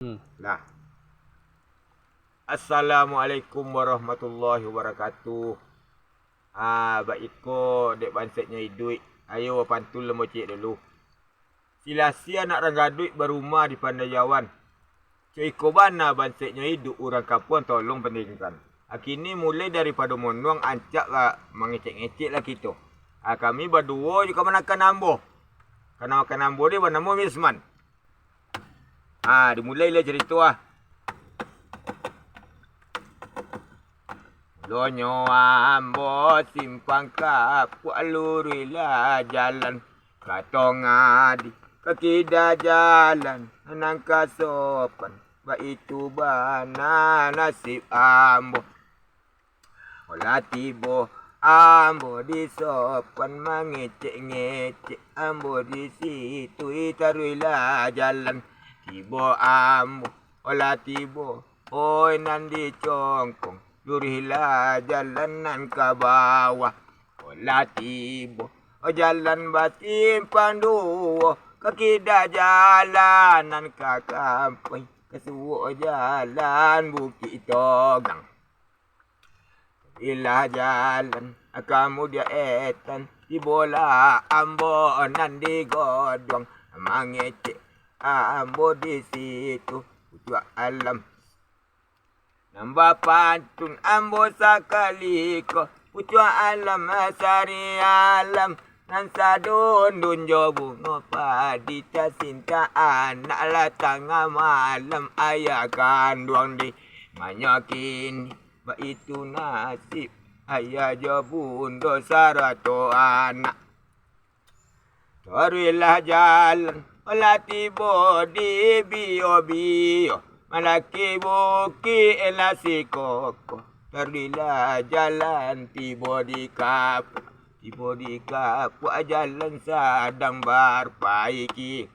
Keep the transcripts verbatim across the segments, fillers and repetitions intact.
Nah. Assalamualaikum warahmatullahi wabarakatuh. Ah, baiko dek banseknyo iduik, ayo pantun lambo ciek dulu. Silasi anak rang gaduik barumah di Pandayawan. Cok iko bana banseknyo iduik urang kampuang tolong pandengkan. Akini mulai daripado monuang ancak ka mangecek-ngecek lah kito. Ah, kami baduo jo kamanakan ambo. Kamanakan ambo ni banamo Misman. Ah, dimulai lah carito ah. Mulonyo ambo simpang kapuak luruihlah jalan. Ka tongah di, ka kida jalan, nan ka sopan, baitu bana nasib ambo. Olah tibo ambo di sopan, mangecek-ngecek ambo di situ, taruihlah jalan. Tibo ambo, olah tibo, oi nan di congkong, luruihlah jalan nan ka bawah. Olah tibo, oh, jalan basimpang duo, ka kida jalan nan ka kampuang, ka suok jalan Bukik Togang. Ilah jalan, kamudian etan, tibolah ambo nan di goduang, mangecek ambo di situ, pucuak alam. Nan bapantun ambo sakali ko, pucuak alam sari alam, nan sadundun jo bungo padi, tasintak anak lah tangah malam, ayah kanduang di manyakini, baitu nasib ayah jo bundo sarato anak. Taruihlah jalan, olah tibo di Bio-Bio, mandaki bukik lah sikoko. Taruihlah jalan tibo di Kapuak, tibo di Kapuak jalan sadang barpaiki.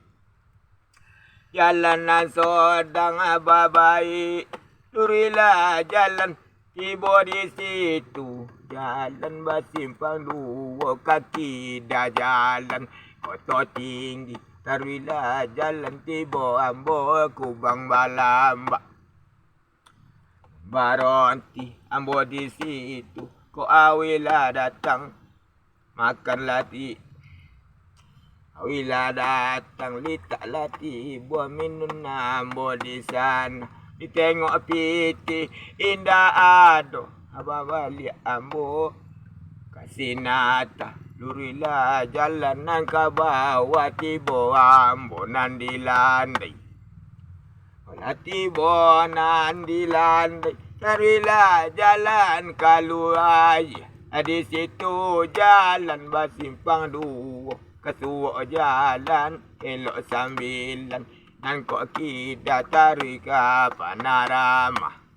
Jalan nan sodang babaik, luruihlah jalan, tibo di situ. Jalan basimpang duo, ka kida jalan Koto Tinggi, taruihlah jalan, tibo ambo Kubang Balambak. Baronti ambo di situ, kok auih lah datang, makan lah ti-, auih lah datang, litak lah tibo, minun ambo di sana. Ditengok pitih, indak ado, babaliak ambo ka Sinata. Luruihlah jalan nan ka bawah, tibo ambo nan di landai. Lah tibo nan di landai, taruihlah jalan kalua. Di situ jalan basimpang duo, ka suok jalan elok sambilan, nan kok kida taruih ka Panaramah.